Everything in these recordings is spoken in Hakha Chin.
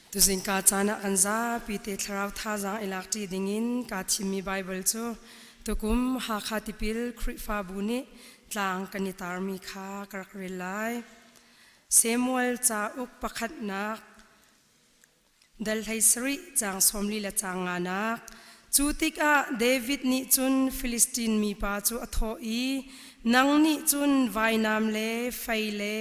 Tuzingka caan ah kan zapi te thlarau thazaang i lakṭi dingin kaa thimmi Baibal cu tukum Hakha Tipil Khrihfabu nih tlang kan i tarmi kha ka rak rel lai. Samuel cauk pakhatnak dal 17 caang 40 le caang nganak. Cu tikah David nih cun Filistin mipa cu a thawh i, Nang nih cun vainam le fei le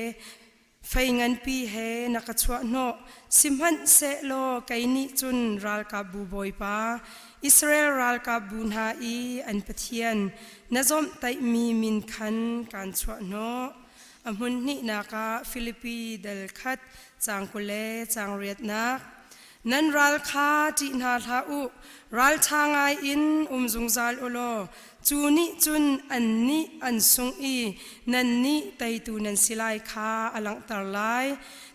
Fei nganpi he na ka chuahhnawh, sihmanhsehlaw kei nih cun ralkapbu Bawipa, Israel ralkapbu hna i an Pathian, na zawmhtaihmi min khan kaan chuahhnawh. A hmun hnihnak ah Filipi dal khat caang 20 le caang riatnak. Nan ral kha ṭih hna hlah u, ralṭha ngaiin um zungzal u law cu nih cun annih an sungh i nannih teitu nan si lai kha a langhter lai.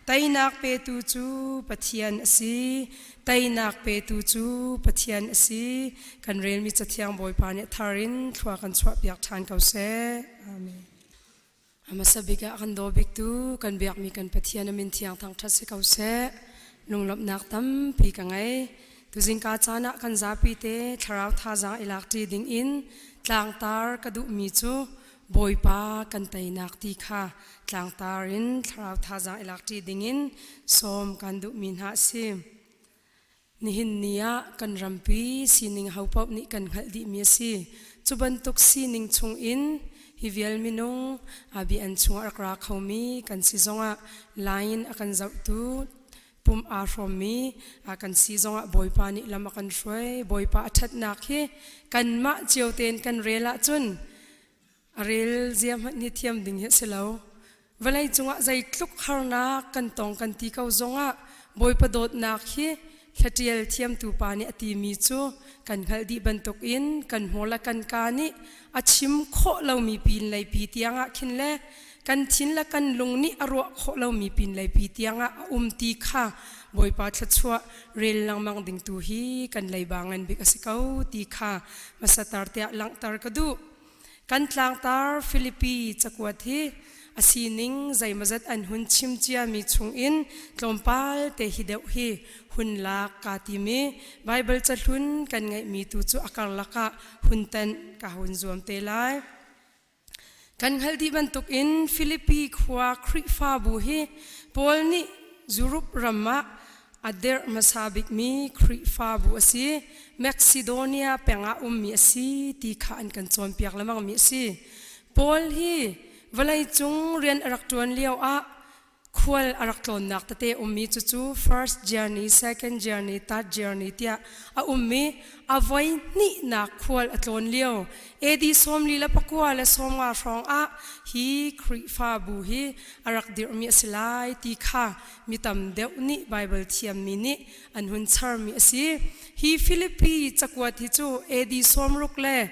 Teinak petu cu Pathian a si. Teinak petu cu Pathian a si. Kan relmi Cathiang Bawipa nih a thar in thlua kan chuahpiak ṭhan ko seh. Amen. A hmasa bik ah kan daw biktu kan biakmi kan Pathian a min thiang thangṭhat si ko seh. Lunglawmhnak tampi ka ngei. Tuzingka caan ah kan zapi te thlarau thazaang i lakṭi ding in tlangtar ka duhmi cu Bawipa kan teinak ti kha tlangtar in thlarau thazaang i lakṭi ding in sawm kan duhmi hna a si. Nihin ni ah kan rampi sining hopaoh nih kan hngalh dihmi a si. Cu bantuk sining chungin hi vial minung ABN chungah rak ra khomi kan si zongah line a kan zohtu pum aa hrawmmi kan si zongah Bawipa nih lam a kan hruai. Bawipa a ṭhatnak hi kanmah cio tein kan rel ahcun a rel zia hmanh hi thiam ding hi a si lo. Vawlei cungah zeitluk harnak kan tong kan ti ko zongah Bawipa dawtnak hi hlatial thiamtu pa nih a timi cu kan hngalh dih bantukin kan hmur le kan kaa nih a chim khawh lomi pin lei pi tiangah khin le kan thin le kan lung nih a ruah khawh lomi pin lei pi tiangah a um ti kha Bawipa thluachuah rel lengmang ding tu hi kan leiba ngan bik a si ko ti kha hmasatar tiah langhter ka duh. Kan tlangtar Filipi cakuat hi a sining zeimawzat an hun chim ciami chungin tlawmpal te hi deuh hi hun lak kaa tim i Baibal cahlun kan ngeihmi tu cu a karlak ah hun tenh ka hun zuam te lai. Kan hngalh dih bantukin Filipi khua Khrihfabu hi Paul nih Europe ram ah A derh hmasa bikmi Khrihfabu a si. Macedonia peng ah ummi a si ti kha an kan cawnpiak lengmangmi a si. Paul hi vawleicung rian a rak ṭuan lio ah khual a rak tlawnnak tete ummi cucu first journey, second journey, third journey tiah a ummi a voi hnihnak khual a tlawn lio AD 49 hrawng ah hi Khrihfabu hi a rak dirhmi a si lai ti kha mi tam deuh nih Baibal thiammi nih an hun charmi a si. Hi Filipi cakuat hi cu AD 62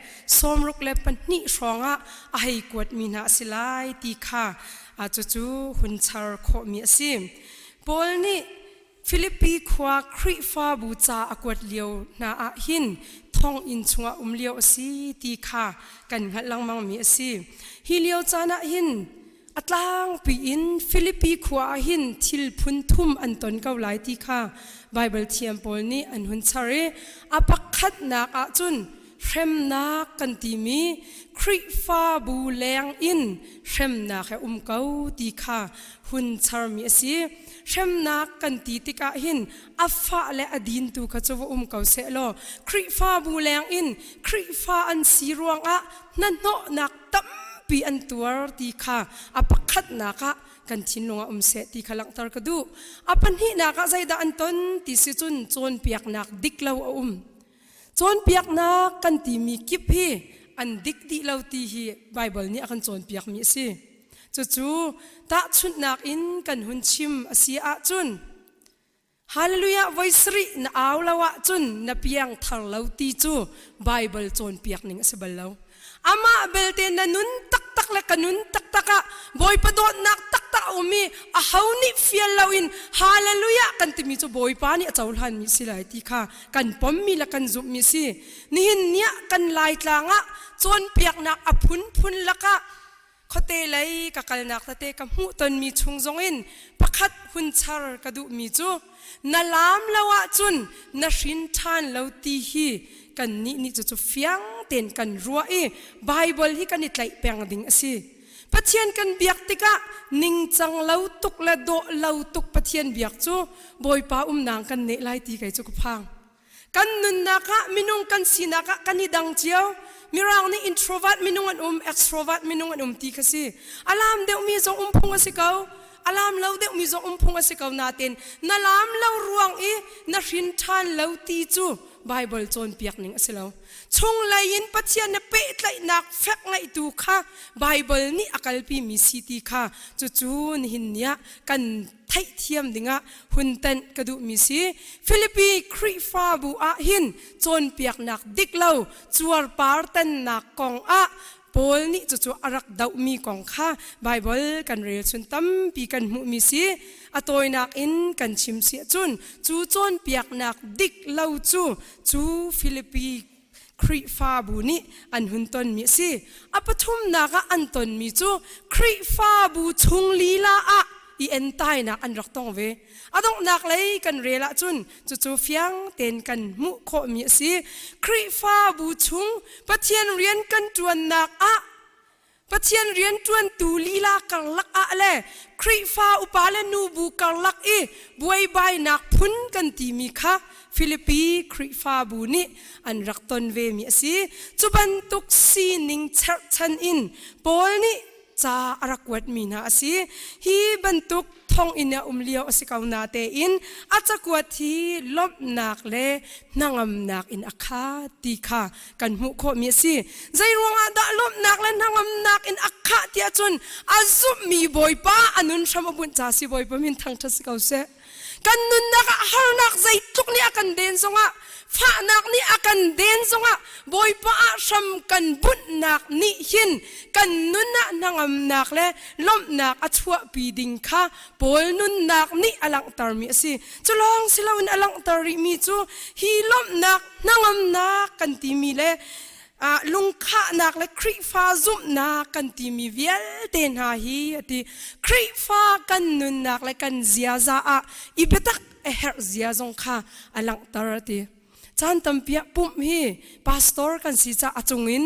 hrawngah a hei kuatmi hna a si lai ti kha cucu hun char khawhmi a si. Paul nih Filipi khua Khrihfabu ca a kuat lio hna ah hin thonginn chungah um lio a si ti kha kan hngalh lengmangmi a si. Hi lio caan ah hin A tlangpi in Filipi khua ah hin thil phun thum an ton ko lai ti kha Baibal thiam pawl nih an hun char i a pakhatnak ahcun hremnak kan timi Khrihfabu leng in hremnak he um ko ti kha hun charmi a si. Hremnak kan ti tikah hin a fah le a din tu kha cu va um ko seh law Khrihfabu leng in Khrihfa an si ruangah hnahnawhnak tampi an tuar ti kha a pakhatnak ah kan thinlung ah um seh ti kha langhter ka duh. A pahnihnak ah zeidah an ton ti si cun cawnpiaknak dik lo a um. Cawnpiaknak kan timi kip hi an dik dih lo ti hi Baibal nih a kan cawnpiakmi a si. Cucu tahchunhnak in kan hun chim a si ahcun Hallelujah voi sarih na au lo ahcun na piang thar lo ti cu Bible cawnpiak ning a si bal lo. Amah belte na nun taktak le ka nun taktak ah Bawipa dawtnak taktak a um i aho nih fial loin Hallelujah kan timi cu Bawipa nih a cohlanmi si lai ti kha kan pommi le kan zumhmi si. Nihin ni ah kan Laitlang ah cawnpiaknak a phunphun lakah khuate lei ka kalnak tete ka hmuh tonmi chung zongin pakhat hun char ka duhmi cu. Na laam lo ahcun na hrin ṭhan lo ti hi kannih nih cucu fiang tein kan ruah i Baibal hi kan i tlaih peng ding a si. Pathian kan biak tikah ningcang lo tuk le dawh lo tuk Pathian biak cu Bawipa umnak kan neh lai ti kei cu ka phang. Kan nunnak ah minung kan sinak ah kan i dang cio. Mirang nih introvert minung an um, extrovert minung an um ti kha si. A laam deuhmi zong um phung a si ko. A laam lo deuhmi zong um phung a si ko nain na laam lo ruang i na hrin ṭhan lo ti cu Baibal cawnpiak ning a si lo. Chunglei in Pathian na pehtlaihnak fek ngaihtu kha Baibal nih a kalpimi si ti kha cucu nihin ni ah kan theihthiam dingah hun tenh ka duhmi si. Filipi Khrihfabu ah hin cawnpiaknak dik lo cuarpar tannak kong ah Paul nih cucu a rak dohmi kong kha Baibal kan rel chun tampi kan hmuhmi si. A tawinak in kan chim si ahcun cu cawnpiaknak dik lo cu cu Filipi Khrihfabu nih an hun tonmi a si. A pathumnak ah an tonmi cu Khrihfabu chung lila ah i entainak an rak tong ve. A donghnak lei kan rel ahcun cucu fiang tein kan hmuh khawhmi a si. Khrihfabu chung Pathian rian kan ṭuannak ah Pathian rianṭuantu lila karlak ah le Khrihfa upa le nubu karlak i buaibainak phun kan timi kha Filipi Khrihfabu nih an rak ton vemi a si. Cu bantuk sining cherhchan in Paul nih ca a rak kuatmi hna a si. Hi bantuk thonginn ah um lio a si ko natein a cakuat hi lawmhnak le hnangamnak in a khat ti kha kan hmuh khawhmi a si. Zei ruangah dah lawmhnak le hnangamnak in a khah tiah cun a zumhmi Bawipa a nun hram a bunh ca si Bawipa min thangṭhat si ko seh. Kan nunnak ah harnak zeitluk nih a kan den zongah fahnak nih a kan den zongah Bawipa ah hram kan bunhnak nih hin kan nun ah hnangamnak le lawmhnak a chuahpi ding kha Paul nunnak nih a langhtermi a si. Cu lawng si loin a langhter rihmi cu hi lawmhnak hnangamnak kan timi le lungkhahnak le Khrihfa zumhnak kan timi vialte hna hi a ti. Khrihfa kan nunnak le kan ziaza ah i biatak a herh zia zong kha a langhter a ti. Caan tampi ah pumh hi pastor kan si caah a cungin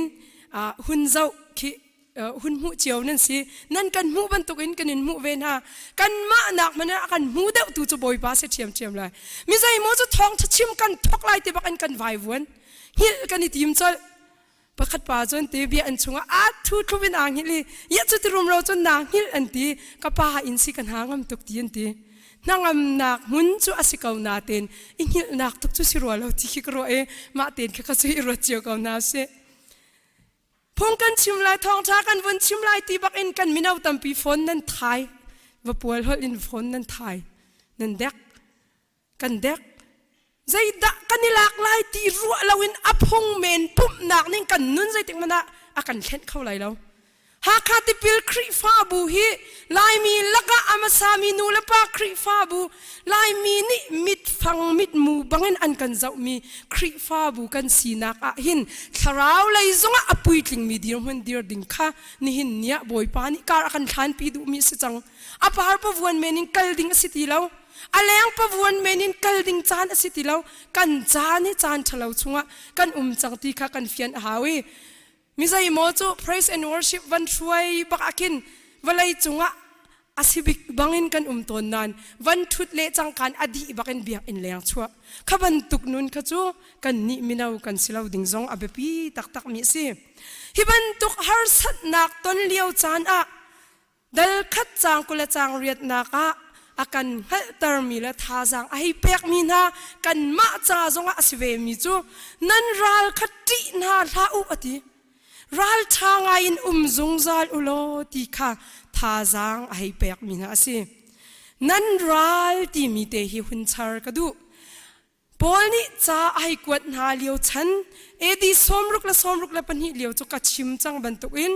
hun zoh khi hun hmuh cio nan si. Nan kan hmuh bantukin kan in hmuh ve hna. Kanmah nak hmanh ah a kan hmu deuhtu cu Bawipa si ṭhiamṭhiam lai. Mi zeimaw cu thawngṭha chim kan thawk lai ti bak in kan vaivuan. Hngilh kan i tim colh. Pakhat pa cun ti bia an chungah a thu thlup in aa hngilh i ya cu ti rumro cun naa hngilh an ti. Ka pa inn si ka hna ngam tuk ti an ti. Hnangamnak hmun cu a si ko natein i hngilhnak tuk cu si rua lo ti khi ka ruah i mah tein kha kha cu i ruat cio ko hna sih. Phung kan chim lai, thawngṭha kan vun chim lai ti bak in kan mino tampi phone nan thai. Vapual holh in phone nan thai. Nan dek. Kan dek. Zeidah kan i lak lai ti ruah loin a phung men pumhnak ning kan nun zeitik hmanh ah a kan hlenh kho lai lo. Hakha tipil Khrihfabu hi Laimi lakah a hmasami nu le pa Khrihfabu Laimi nih mitfang mitmu bangin an kan zohmi Khrihfabu kan sinak ah hin thlarau lei zongah a puitlingmi dirhmun dir ding kha nihin ni ah Bawipa nih kar a kan hlanpi duhmi a si cang. A par pavuan men in kal ding a si ti lo. A leng pavuan men in kal ding caan a si ti lo. Kan caan hi caan ṭhalo chungah kan um cang ti kha kan fian a hau i Mi zeimaw cu praise and worship van hruai bak ah khin vawlei cungah a si bik bangin kan um tawn nain van ṭhut le cangkaan a dih bakin biakinn leng chuah kha bantuk nun kha cu kannih mino kan si lo ding zong a biapi taktakmi a si. Hi bantuk harsatnak ton lio caan ah Dal khat caang 20 le caang riatnak ah a kan hngalhtermi le thazaang a hei pekmi hna kanmah ca zongah a si vemi cu nan ral kha ṭih hna hlah u a ti. Ral ṭha ngaiin um zungzal u law ti kha thazaang a hei pekmi hna a si. Nan ral timi te hi hun char ka duh. Paul nih ca a hei kuat hna lio chan AD 64 lio cu ka chim cang bantukin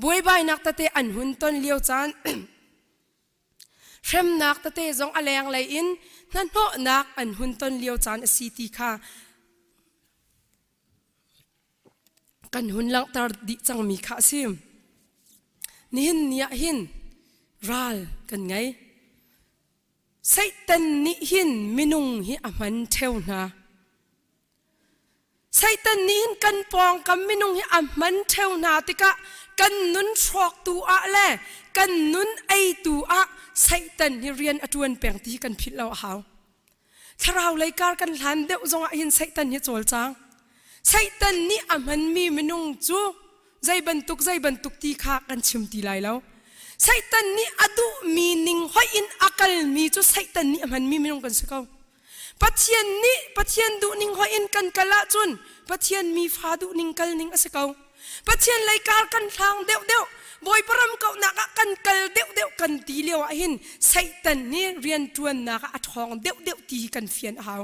buaibainak tete an hun ton lio caan hremnak tete zong a lenglei in hnahnawhnak an hun ton lio caan a si ti kha kan hun langhter dih cangmi kha a si. Nihin ni ah hin ral kan ngei. Satan nih hin minung hi a hman ṭheo hna. Satan nih hin kan pawngkam minung hi a hman ṭheo hna tikah kan nun hrawktu ah le kan nun eitu ah Satan hi rian a ṭuan peng ti hi kan philh lo a hau. Thlarau lei kar kan hlan deuh zongah hin Satan hi cawlcang. Satan nih a hmanmi minung cu zei bantuk zei bantuk ti kha kan chim ti lai lo. Satan nih a duhmi ning hoih in a kalmi cu Satan nih a hmanmi minung kan si ko. Pathian nih Pathian duhning hoih in kan kal ahcun Pathian mi fa duhning kal ning a si ko. Pathian lei kar kan hlang deuhdeuh, Bawipa ram kauhnak ah kan kal deuhdeuh kan ti lio ah hin Satan nih rianṭuannak ah a ṭhawng deuhdeuh ti hi kan fian a hau.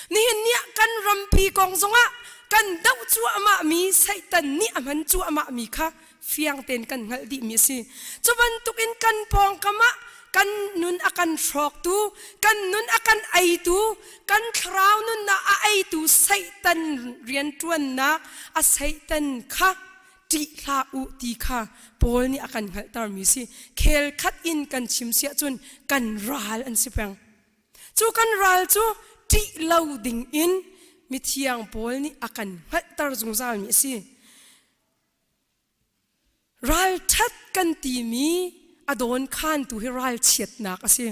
Nihin ni ah kan rampi kong zongah kan doh cuahmah mi Satan nih a hman cuahmah mi kha fiang tein kan hngalh dihmi a si. Cu bantukin kan pawngkam ah kan nun a kan hrawktu, kan nun a kan eitu, kan thlarau nunnak a eitu Satan rianṭuannak a Satan kha ṭih hlah u ti kha Paul nih a kan hngalhtermi si. Khel khat in kan chim siah cun kan ral an si peng. Cu kan ral cu ṭih lo ding in mithiang Paul nih a kan hngalhter zungzalmi a si. Ralṭhat kan timi a dawnkhantu hi ralchiatnak a si.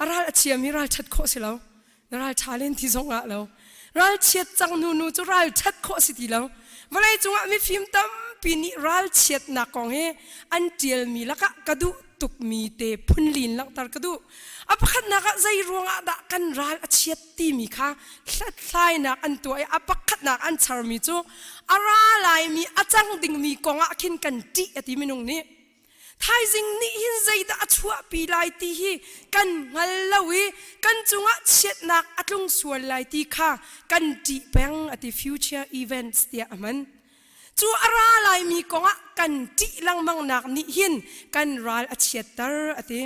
A ral a chiami ralṭhat khawh si lo. Na ralṭha len ti zong ah lo. Ralchiat cang hnu nu cu ralṭhat khawh si ti lo. Vawlei cungah mifim tampi nih ralchiatnak kong hi an ṭialmi lakah ka duh tukmi te phunlin langhter ka duh. A pakhatnak ah zei ruangah dah kan ral a chiat timi kha hlathlainak an tuah i a pakhatnak an charmi cu a ra laimi a cang dingmi kong ah khin kan ṭih a ti minung nih. Thaizing nih hin zeidah a chuahpi lai ti hi kan hngal lo i kan cungah chiatnak a tlung sual lai ti kha kan ṭih peng a ti future events tiah a hman. Cu a ra laimi kongah kan ṭih lengmangnak nih hin kan ral a chiatter a ti.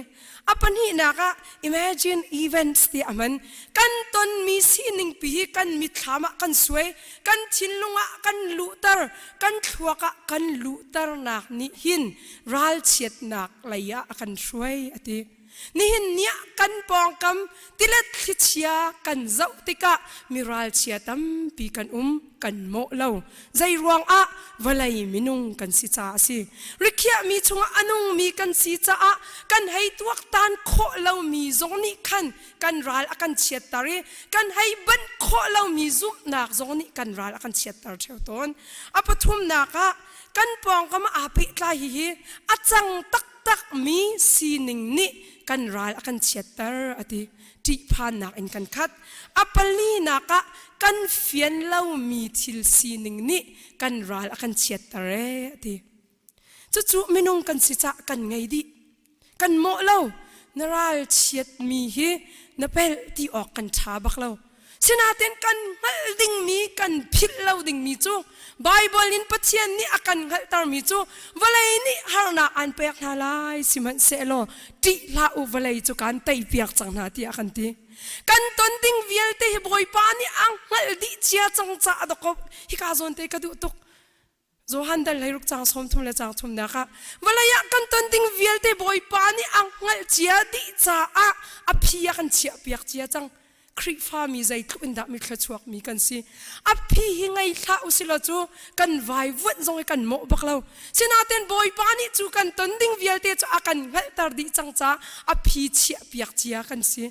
A pahnihnak ah imagine events ti a hman. Kan tonmi sining pi hi kan mitthlam ah kan suai, kan thinlung ah kan luhter, kan thluak ah kan luhternak nih hin ralchiatnak lei ah a kan hruai a ti. Nihin ni ah kan pawngkam tilet thlichia kan zoh tikah mi ralchia tampi kan um, kan mawh lo. Zei ruangah vawlei minung kan si caah a si. Rikhiahmi chungah a nungmi kan si caah kan hei tuaktan khawh lomi zong nih khan kan ral a kan chiatter i kan hei banh khawh lomi zumhnak zong nih kan ral a kan chiatter ṭheo tawn. A pathumnak ah kan pawngkam ah aa pehtlai hihi a cang tak takmi sining nih kan ral a kan chiatter a ti. Ṭihphannak in kan khat. A palinak ah kan fian lomi thil sining nih kan ral a kan chiatter ee a ti. Cucu minung kan si cah kan ngei dih. Kan mawh lo. Na ral chiatmi hi na pelh ti awk kan ṭha bak lo. Sinain kan hngalh dingmi, kan philh lo dingmi cu Baibal in Pathian nih a kan hngalhtermi cu vawlei nih harnak aan pek hna lai sihmanhsehlaw ṭih hlah u vawlei cu kaan teipiak cang hna tiah a kan ti. Kan ton ding vialte hi Bawipa nih a hngalh dih cia cang caah dawkaw hika zawn te ka duh tuk. Johan dal hleiruk caang 30 le caang thumnak ah vawlei ah kan ton ding vialte Bawipa nih a hngalh cia dih caah a phi a kan chiah piak cia cang. Khrihfa mi zeitluk in dah mi thluachuak mi kan si. A phi hi ngei hlah usilaw cu kan vaivuanh zong hi kan mawh bak lo. Sinain Bawipa nih cu kan ton ding vialte cu a kan hngalhter dih cang caah a phi chiah piak cia kan si.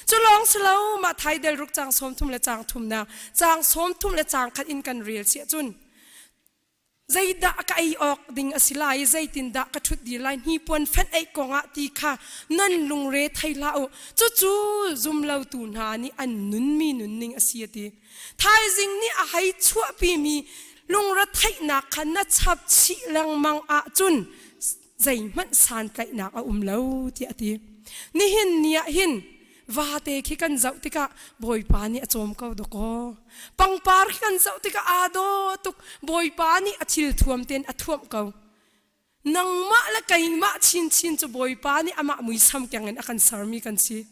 Cu lawng si lo mah thaidel ruk caang 30 le caang thumnak caang 30 le caang khat in kan rel siah cun zeidah ka ei awk ding a si lai i zeitindah ka ṭhut dir lai hnipuan fenh eih kongah ti kha nan lungre thei hlah u cucu zumlotu hna nih an nunmi nunning a si a ti thaizing nih a hei chuahpimi lungretheihnak kha na chap chih lengmang ahcun zeihmanh santlaihnak a um lo tiah a ti. Nihin ni ah hin vate khi kan zoh tikah Bawipa nih a cawm ko dawkaw. Pangpar khi kan zoh tikah aa daw tuk. Bawipa nih a thil thuam tein a thuamh ko. Nangmah le keimah chinchin cu Bawipa nih amah muisam keng in a kan sermi kan si.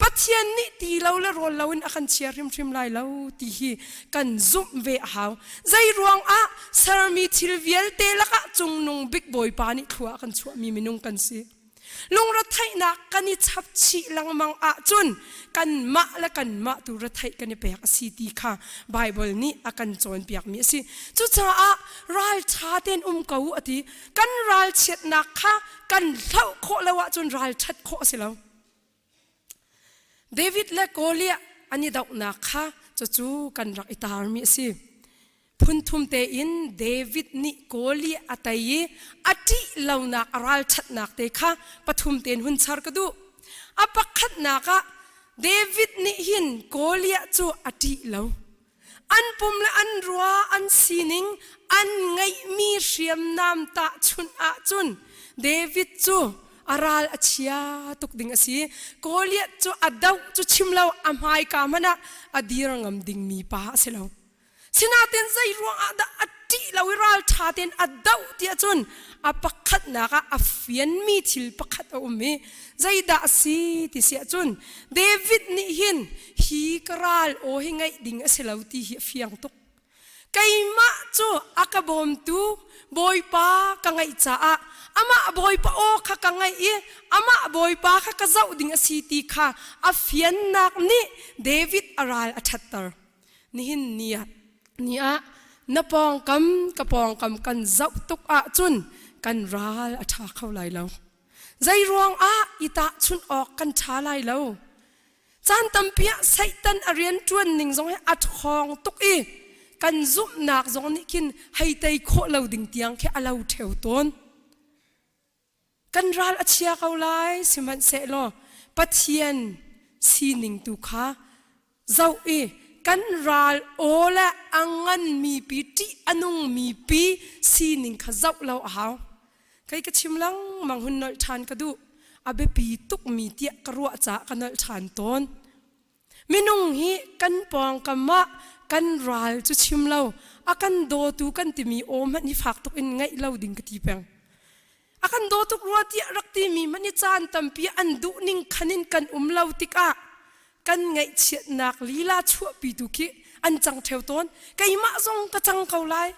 Pathian nih ti lo le rawl lo in a kan chia hrimhrim lai lo ti hi kan zumh ve a hau. Zei ruang ah sermi thil vialte lakah cungnung bik Bawipa nih thlua a kan chuahmi minung kan si. Lungretheihnak kan i chap chih lengmang ahcun kanmah le kanmah tu retheih kan i pek a si ti kha Baibal nih a kan cawnpiakmi a si. Cucaah ralṭha tein um ko u a ti. Kan ralchiatnak kha kan hloh khawh lo ahcun ralṭhat khawh a si lo. David le Goliath an i dohnak kha cucu kan rak i tarmi a si. Phunthum tein David nih Goliath a tei i a ṭih lonak a ralṭhatnak te kha pathum tein hun char ka duh. A pakhatnak ah David nih hin Goliath cu a ṭih lo. An pum le an rua an sining an ngeihmi hriamnam tahchunh ahcun David cu a ral a chia tuk ding a si. Goliath cu a doh cu chim lo a hmaika hmanh ah a dir ngam dingmi pa a si lo. Sinain zei ruangah dah a ṭih lo i ralṭha tein a doh ti ahcun a pakhatnak ah a fianmi thil pakhat a um i zeidah a si ti si ahcun David nih hin hi ka ral aw hi ngaih ding a si lo ti hi a fiang tuk. Keimah cu a ka bawmtu Bawipa ka ngaih caah amah Bawipa aw kha ka ngaih i amah Bawipa kha ka zoh ding a si ti kha a fiannak nih David a ral a ṭhatter. Nihin ni ah ni ah na pawngkam ka pawngkam kan zoh tuk ahcun kan ral a ṭha kho lai lo. Zei ruangah i tahchunh awk kan ṭha lai lo. Caan tampi ah Satan a rianṭuan ning zong hi a ṭhawng tuk i kan zumhnak zong nih khin hei tei khawh lo ding tiang khi a lo ṭheo tawn. Kan ral a chia ko lai sihmanhsehlaw Pathian sining tu kha zoh i kan ral aw le a nganmi pi ṭih a nungmi pi sining kha zoh lo a hau. Kei ka chim lengmang hun nolh ṭhan ka duh. A biapi tukmi tiah ka ruah caah ka nolh ṭhan tawn. Minung hi kan pawngkam ah kan ral cu chim lo, a kan dawtu kan timi aw hmanh hi fak tuk in ngaih lo ding ka ti peng. A kan daw tuk rua tiah rak timi hmanh hi caan tampi an duh ning khan in kan um lo tikah kan ngaihchiatnak lila chuahpitu khi an cang ṭheo tawn. Keimah zong ka cang ko lai.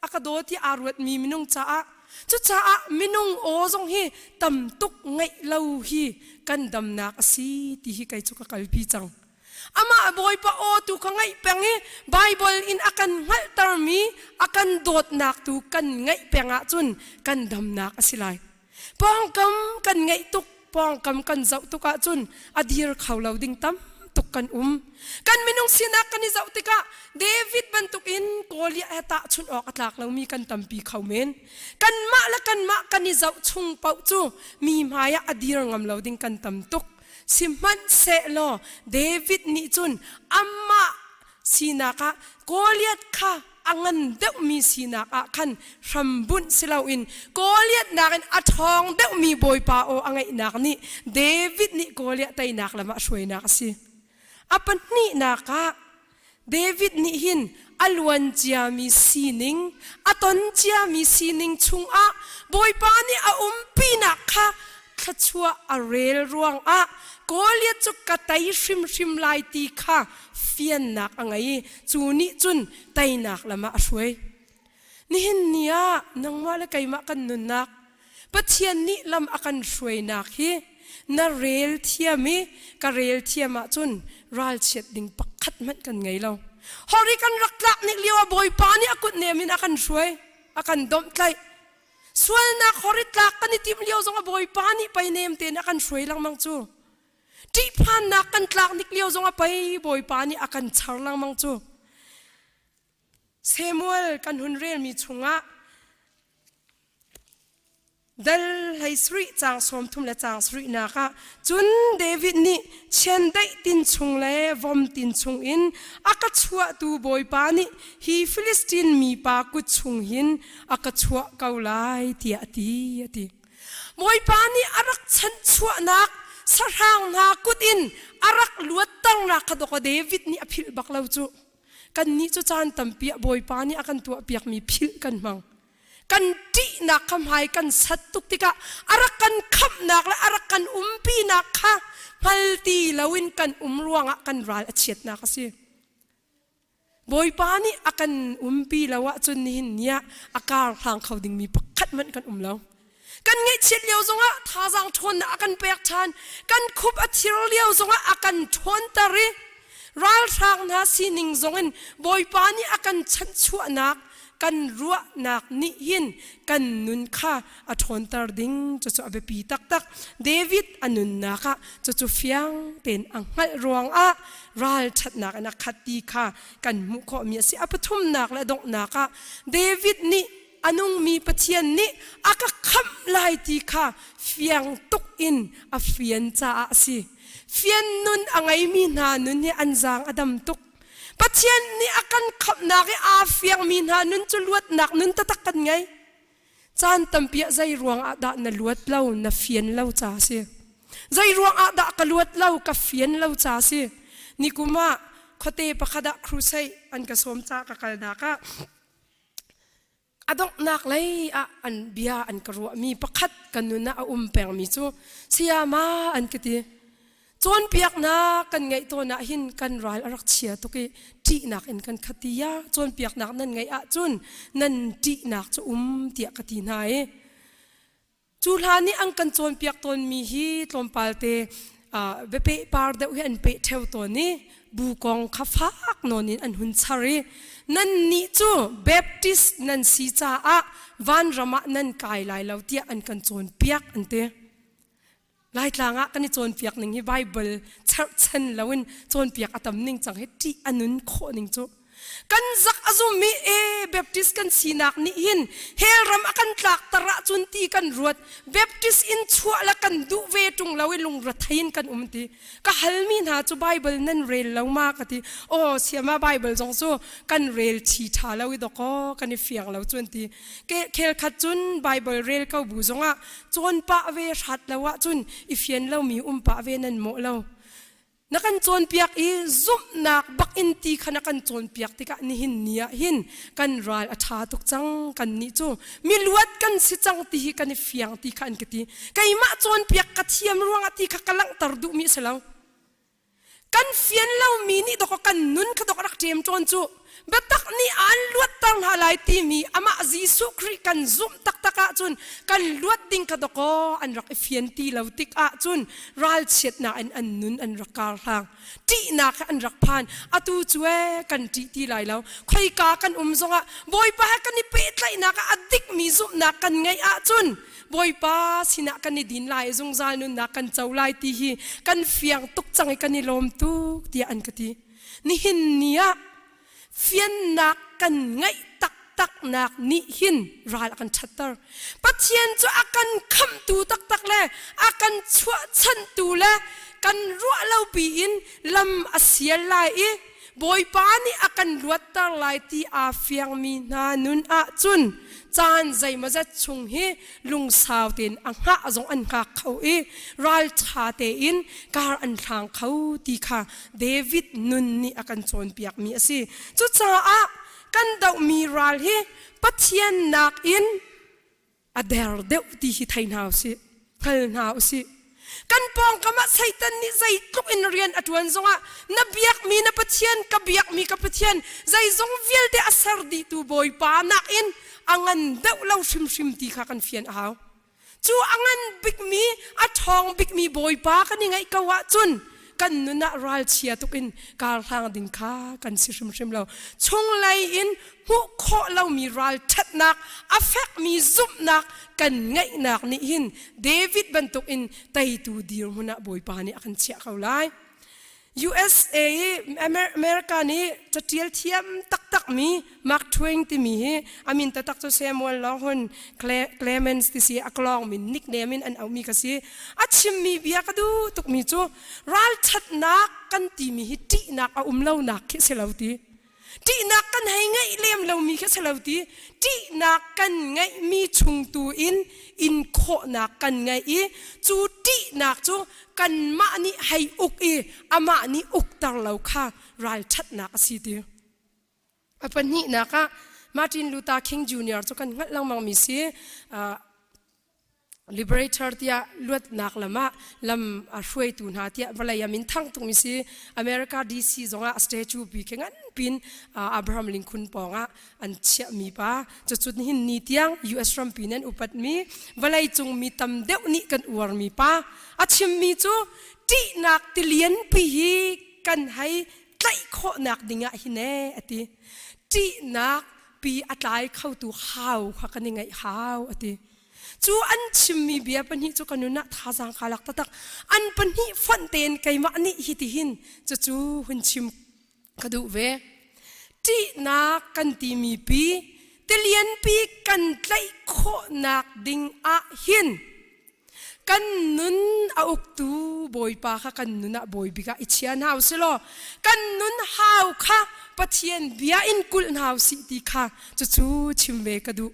A ka daw ti aa ruatmi minung caah. Cucaah minung aw zong hi tam tuk ngaih lo hi kan damnak a si ti hi kei cu ka kalpi cang. Amah Bawipa aw tu ka ngaih peng i Baibal in a kan hngalhtermi a kan dawtnak tu kan ngaih peng ahcun kan damnak a si lai. Pawngkam kan ngaih tuk, pawngkam kan zoh tuk ahcun a dir kho lo ding tam tuk kan um. Kan minung sinak kan i zoh tikah David bantukin Goliath he tahchunh awk a tlak lomi kan tampi kho men. Kanmah le kanmah kan i zoh chung paoh cu mi hmai ah a dir ngam lo ding kan tam tuk. Sihmanhsehlaw David nih cun amah sinak ah Goliath kha a ngan deuhmi sinak ah khan hrambunh si loin Goliath nakin a ṭhawng deuhmi Bawipa aw a ngaihnak nih David nih Goliath teinak lam ah hruainak a si. A pahnihnak ah David nih hin a luan ciami sining, a ton ciami sining chungah Bawipa nih a umpinak kha thluachuah a rel ruangah Goliath cu ka tei hrimhrim lai ti kha fiannak a ngei i cu nih cun teinak lam ah a hruai. Nihin ni ah nangmah le keimah kan nunnak Pathian nih lam a kan hruainak hi na rel thiam i ka rel thiam ahcun ralchiat ding pakhat hmanh kan ngei lo. Hori kan rak tlak nik lio ah Bawipa nih a kut nem in a kan hruai, a kan domhtlaih. Sualnak hori tlak kan i timh lio zong ah Bawipa nih pei nem tein a kan hruai lengmang cu. Ṭihphannak kan tlak nik lio zong ah pei Bawipa nih a kan char lengmang cu. Samuel kan hun relmi chungah Dal hlei sarih caang 30 le caang sarihnak ah cun David nih chiandeih tin chung le vom tin chung in a ka chuahtu Bawipa nih hi Filistin mipa kut chung hin a ka chuah ko lai tiah a ti a ti. Bawipa nih a rak chanhchuahnak sahrang hna kut in a rak luatternak kha dawkaw David nih a philh bak lo cu. Kannih cu caan tampi ah Bawipa nih a kan tuahpiakmi philh kan hmang. Kan ṭihnak kha hmai kan sat tuk tikah a rak kan khamhnak le a rak kan umpinak kha hngal ti loin kan um ruangah kan ral a chiatnak a si. Bawipa nih a kan umpi lo ahcun nihin ni ah a kar hlang kho dingmi pakhat hmanh kan um lo. Kan ngaihchiat lio zongah thazaang ṭhawnnak a kan pek ṭhan. Kan khup a thir lio zongah a kan ṭhawnter i ralhrang hna sining zongin Bawipa nih a kan chanhchuahnak kan ruahnak nih hin kan nun kha a ṭhawnter ding cucu a biapi taktak. David a nunnak ah cucu fiang tein a hngalh ruangah ralṭhatnak in a khat ti kha kan hmuh khawhmi a si. A pathumnak le donghnak ah David nih a nungmi Pathian nih a ka khamh lai ti kha fiang tuk in a fian caah a si. Fian nun a ngeimi hna nun hi an zaang a dam tuk. Pathian nih a kan khamhnak i aa fiangmi hna nun cu luatnak nun taktak kan ngei. Caan tampi ah zei ruang ah dah na luat lo, na fian lo ca a si. Zei ruang ah dah ka luat lo, ka fian lo ca a si. Nikum ah khuate pakhat ah crusade an ka sawm ca ka kalnak ah a donghnak lei ah an bia an ka ruahmi pakhat ka nun ah a um pengmi cu sayama an ka ti cawnpiaknak kan ngeih tawn ah hin kan ral a rak chia tuk i ṭihnak in kan khat ti ya cawnpiaknak nan ngeih ahcun nan ṭihnak cu um tiah ka ti hna i Cu hlan i an kan cawnpiak tawnmi hi tlawmpal te biapeh par deuh hi an peh ṭheo tawn i bu kong kha fak nawn in an hun char i nannih cu Baptist nan si caah vanram ah nan kai lai lo tiah an kan cawnpiak an ti. Laitlang ah kan i cawnpiak ning hi Bible cherhchan loin cawnpiak a tam ning cang hi ṭih a nun khawh ning cu. Kan zak a zum i e Baptist kan sinak nih hin hell ram a kan tlakter ahcun ti kan ruat. Baptist in chuah le kan duh ve ṭung lo i lungrethei in kan um ti. Ka halmi hna cu Bible nan rel lo ma ka ti. Aw siama Bible zong cu kan rel thi ṭha lo i dawkaw kan i fiang lo cu an ti. Khel khat cun Bible rel ko bu zongah cawn pah ve hrat lo ahcun i fian lomi um pah ve nan mawh lo. Na kan cawnpiak i zumhnak bak in ti kha na kan cawnpiak tikah nihin ni ah hin kan ral a ṭha tuk cang kan nih cu miluat kan si cang ti hi kan i fiang ti kha an ka ti keimah cawnpiak ka thiam ruangah ti kha ka langhter duhmi a si lo kan fian lomi nih dawk kan nun kha dawk rak ṭem ṭawn cu Biatak nih aan luatter hna lai timi amah Jesuh Khrih kan zumh taktak ahcun kan luat ding kha dawkaw an rak i fian ti lo tik ahcun ralchiatnak in an nun an rak kar hlang. Ṭihnak he an rak phan. Atu cu ee kan ṭih ti lai lo. Khoika kan um zongah Bawipa he kan i pehtlaihnak ah a dikmi zumhnak kan ngeih ahcun Bawipa sinah kan i din lai i zungzal nunnak kan co lai ti hi kan fiang tuk cang i kan i lawm tuk tiah an ka ti. Nihin ni ah fiannak kan ngeih taktaknak nih hin ral a kan ṭhatter. Pathian cu a kan khamhtu taktak le a kan chuahchanhtu le kan ruah lo piin lam a sial lai i Bawipa nih a kan luatter lai ti aa fiangmi hna nun ahcun caan zeimawzat chung hi lungsau tein a hngah zong an hngak kho i ralṭha tein kar an hlang kho ti kha David nun nih a kan cawnpiakmi a si. Cucaah kan dohmi ral hi Pathian nakin a der deuh ti hi thei hna usih, hngal hna usih. Kan pawngkam ah Satan nih zeitluk in rian a ṭuan zongah na biakmi na Pathian, ka biakmi ka Pathian, zeizong vialte a ser dihtu Bawipa nakin a ngan deuh lo hrimhrim ti kha kan fian a hau. Cu a ngan bikmi, a ṭhawng bikmi Bawipa kan i ngaih ko ahcun kan nun ah ralchia tuk in karhlang ding kha kan si hrimhrim lo. Chunglei in hmuh khawh lomi ralṭhatnak, a fekmi zumhnak kan ngeihnak nih hin David bantuk in teitu dirhmun ah Bawipa nih a kan chiah ko lai. USA i America nih catial thiam taktakmi Mark Twain timi hi a min taktak cu Samuel Longhorn Clemens ti si a klong min nickname in an auhmi ka si. A chimmi bia ka duh tukmi cu ralṭhatnak kan timi hi ṭihnak a um lonak khi si lo ti. Ṭihnak kan hei ngeih lem lomi khi si lo ti. Ṭihnak kan ngeihmi chung tu in in khawhnak kan ngeih i cu ṭihnak cu kanmah nih hei uk i amah nih ukter lo kha ralṭhatnak a si ti. A pahnihnak ah Martin Luther King Jr. cu kan hngalh lengmangmi si. Liberator tiah luatnak lam ah lam a hruaitu hna tiah vawlei ah min thang tukmi si. America DC zongah statue pi khi ngan pin Abraham Lincoln pawng ah an chiahmi pa. Cucu nihin ni tiang US rampi nih an upatmi vawlei cung mi tam deuh nih kan uarmi pa. A chimmi cu ṭihnak tilian pi hi kan hei tlaih khawhnak ding ah hin ee a ti. Ṭihnak pi a tlai khotu hau kha kan i ngaih hau a ti. Cu an chimmi bia pahnih cu ka nun ah thazaang kaa lak taktak. An pahnih fonh tein keimah nih hitihin cucu hun chim ka duh ve. Ṭihnak kan timi pi, tilianpi kan tlaih khawhnak ding ah hin kan nun a uktu Bawipa kha kan nun ah bawi bik ah i chia hna usih law kan nun hau kha Pathian bia in kulh hna usih ti kha cucu chim ve ka duh.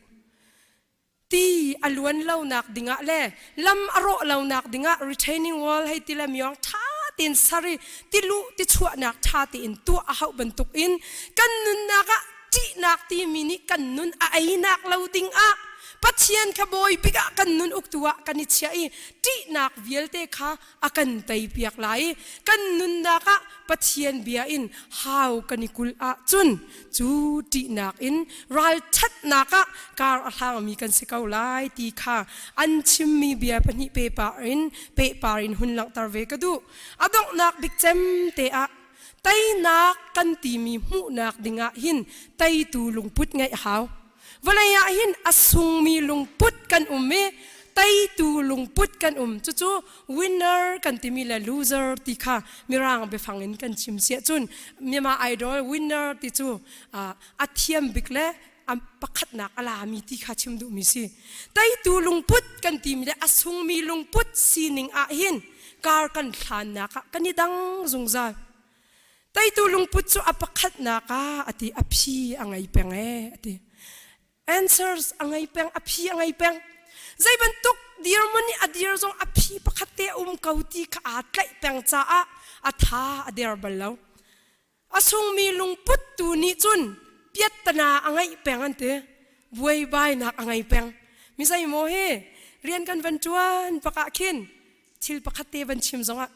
Ti a luan lonak dingah le lam a rawh lonak dingah retaining wall hei ti le miong ṭha tein ser i tiluh tichuahnak ṭha tein tuah a hauh bantuk in kan nunnak ah ṭihnak timi nih kan nun a einak lo dingah Pathian kha bawi bik ah kan nun uktu ah kan i chiah i ṭihnak vialte kha a kan teipiak lai i kan nunnak ah Pathian bia in hau kan i kulh ahcun cu ṭihnak in ralṭhatnak ah kar a hlangmi kan si ko lai ti kha an chimmi bia pahnih pehpar in pehpar in hun langhter ve ka duh. A donghnak bik cem te ah teinak kan timi hmuhnak dingah hin teitu lungput ngeih a hau. Vawlei ah hin a sungmi lungput kan um i teitu lungput kan um. Cucu winner kan timi le loser ti kha mirang biafang in kan chim siah cun Myanmar Idol winner ti cu a thiam bik le a pakhatnak a lami ti kha chim duhmi si. Teitu lungput kan timi le a sungmi lungput sining ah hin kar kan hlannak ah kan i dang zungzal. Teitu lungput cu a pakhatnak ah a ti a phi a ngei peng ee a ti. Answers a ngei peng, a phi a ngei peng. Zei bantuk dirhmun i a dir zong a phi pakhat te a um ko ti kha aa tlaih peng caah a tha a der bal lo. A sungmi lungput tu nih cun piattana a ngeih peng an ti. Buaibainak a ngei peng. Mi zeimaw hi rian kan van ṭuan bak ah khin thil pakhat te van chim zongah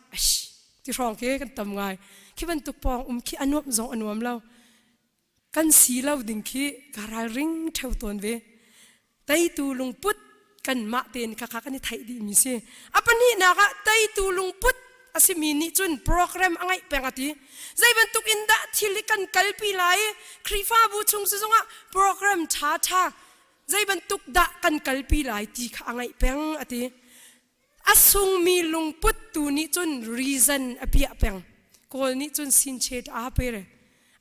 ti hrawng khi kan tam ngai. Khi bantuk pawng um khi a nuamh zong a nuam lo. Kan si lo ding khi ka ralring ṭheo tawn ve. Teitu lungput kanmah tein khakha kan i theih dihmi si. A pahnihnak ah teitu lungput a simi nih cun program a ngeih peng a ti. Zei bantuk in dah thil hi kan kalpi lai i Khrihfabu chung si zongah program ṭhaṭha zei bantuk dah kan kalpi lai ti kha a ngeih peng a ti. A sungmi lungput tu nih cun reason a piah peng. Kawl nih cun sinchet a pe re.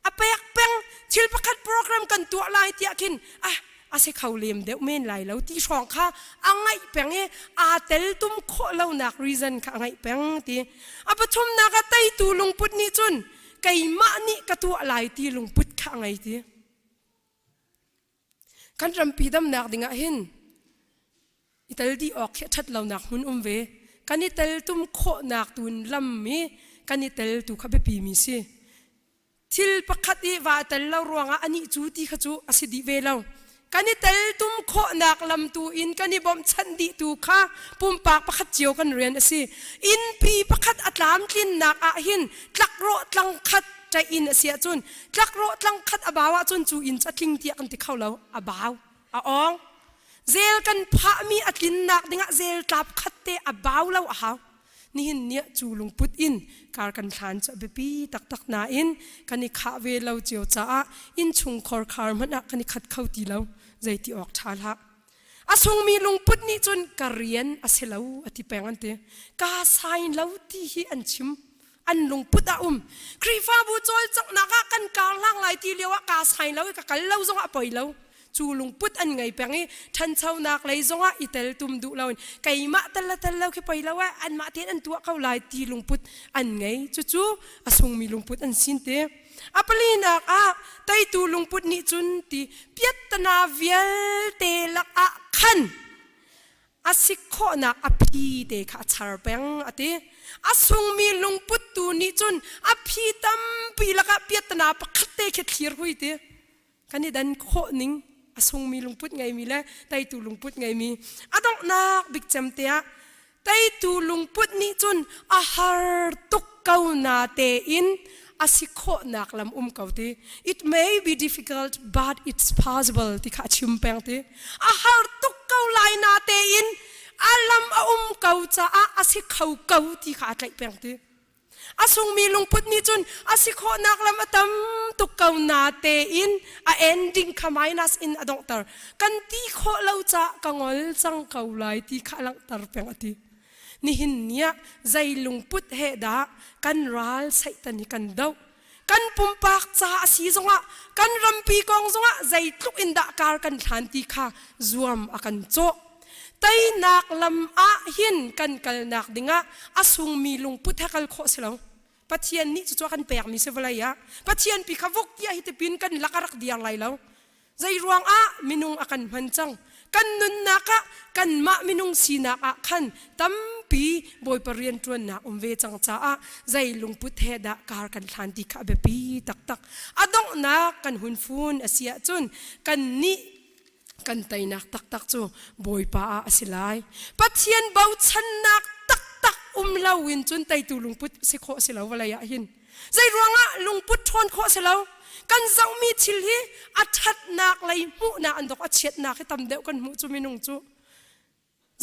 A pek peng thil pakhat program kan tuah lai tiah khin ah a si kho lem deuh men lai lo ti hrawng kha a ngaih peng i aa tel tum khawh lonak reason kha a ngaih peng ti. A pathumnak ah teitu lungput nih cun keimah nih ka tuah lai ti lungput kha a ngei ti. Kan rampi damnak dingah hin i tel dih awk khi a ṭhat lonak hmun um ve. Kan i teltum khawhnak tu in lam i kan i tel tu kha biapi mi si. Thil pakhat i va tel lo ruangah anih cu ti kha cu a si dih ve lo. Kan i teltum khawhnak lam tu in kan i bawmhchanh dih tu kha pumpak pakhat cio kan rian a si. Innpi pakhat a tlamtlinnak ah hin tlakrawh tlangkhat ṭaih in a si ahcun tlakrawh tlangkhat a bau ahcun cu inn cu a tling tiah kan ti kho lo. A bau. A awng. Zel kan phahmi a tlinnak dingah zel tlap khat te a bau lo a hau. Nihin ni ah cu lungput in kar kan hlan cu a biapi taktak nain kan i khah ve lo cio caah innchung khorkhar hmanh ah kan i khat kho ti lo. Zeiti awk ṭha hlah. A sungmi lungput nih cun ka rian a si lo a ti peng an ti. Kaa sain lo ti hi an chim. An lungput a um. Khrihfabu cawlcanghnak ah kan kar hlang lai ti lio ah kaa sain lo i ka kal lo zongah a poi lo. Cu lungput an ngei peng i ṭhanchonak lei zongah i teltum duh loin keimah tel le tel lo khi poi lo eh anmah tein an tuah ko lai ti lungput an ngei. Cucu a sungmi lungput an sin te. A palinak ah teitu lungput nih cun ti piattana vialte lakah khan a sik khawhnak a phi te kha a char peng a ti. A sungmi lungput tu nih cun a phi tampi lakah piattana pakhat te khi thlir hui ti. Kan i dan khawh ning. A sungmi lungput ngeimi le teitu lungput ngeimi. A donghnak bik cem te ah teitu lungput nih cun a har tuk ko na tein a si khawhnak lam um ko ti. It may be difficult but it's possible ti kha a chim peng ti. A har tuk ko lai na tein a lam a um ko caah a si kho ko ti kha a tlaih peng ti. A sungmi lungput nih cun a si khawhnak lam a tam tuk ko na tein a ending kha minus in a donghter. Kan ti khawh lo caah ka ngol cang ko lai ti kha a langhter peng a ti. Nihin ni ah zei lungput he dah kan ral Satan hi kan doh? Kan pumpak ca a si zongah kan rampi kong zongah zeitluk in dah kar kan hlan ti kha zuam a kan cawh. Teinak lam ah hin kan kalnak dingah a sungmi lungput he kal khawh si lo. Pathian nih cucu a kan pekmi si vawlei ah. Pathian pi kha vuk tiah hi tipin kan lak a rak diar lai lo. Zei ruangah minung a kan hman cang. Kan nunnak ah kanmah minung sinak ah khan tampi Bawipa rianṭuannak um ve cang caah zei lungput he dah kar kan hlan ti kha a biapi taktak. A donghnak kan hun fun a si ahcun kannih kan teinak taktak cu Bawipa ah a si lai. Pathian bochannak taktak um loin cun teitu lungput si khawh si lo vawlei ah hin. Zei ruangah lungput ṭhawn khawh si lo? Kan zohmi thil hi a ṭhatnak lei hmuhnak an dok a chiatnak hi tam deuh kan hmuh cu minung cu.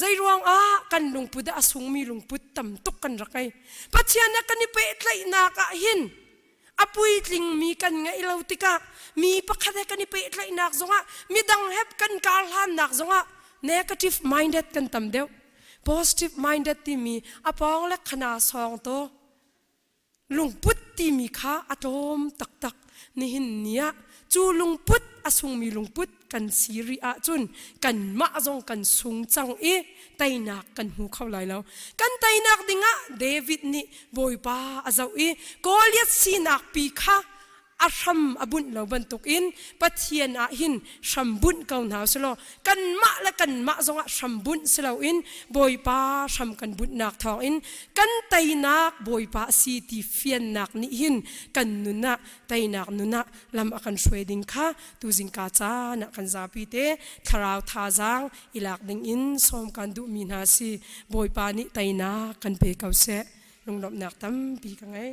Zei ruangah kan lungput ah a sungmi lungput tam tuk kan rak ngei. Pathian he kan i pehtlaihnak ah hin a puitlingmi kan ngeih lo tikah mi pakhat he kan i pehtlaihnak zongah midang he kan karhlannak zongah negative minded kan tam deuh. Positive minded timi a pawng le khana sawng to Lungput timi kha a tlawm taktak. Nihin ni ah cu lungput a sungmi lungput kan si rih ahcun kanmah zong kan sung cang i teinak kan hmu kho lai lo. Kan teinak dingah David nih Bawipa a zoh i Goliath sinak pi kha a hram a bunh lo bantukin Pathian ah hin hram bunh ko hna usih kanmah le kanmah zongah hram bunh si loin Bawipa hram kan bunhnak thawngin kan teinak Bawipa a si ti fiannak nih hin kan nun ah teinak nun ah lam a kan hruai ding kha tuzingka caan ah kan zapi te thlarau thazaang i lak ding in sawm kan duhmi hna si. Bawipa nih teinak kan pe ko seh. Lunglawmhnak tampi ka ngei.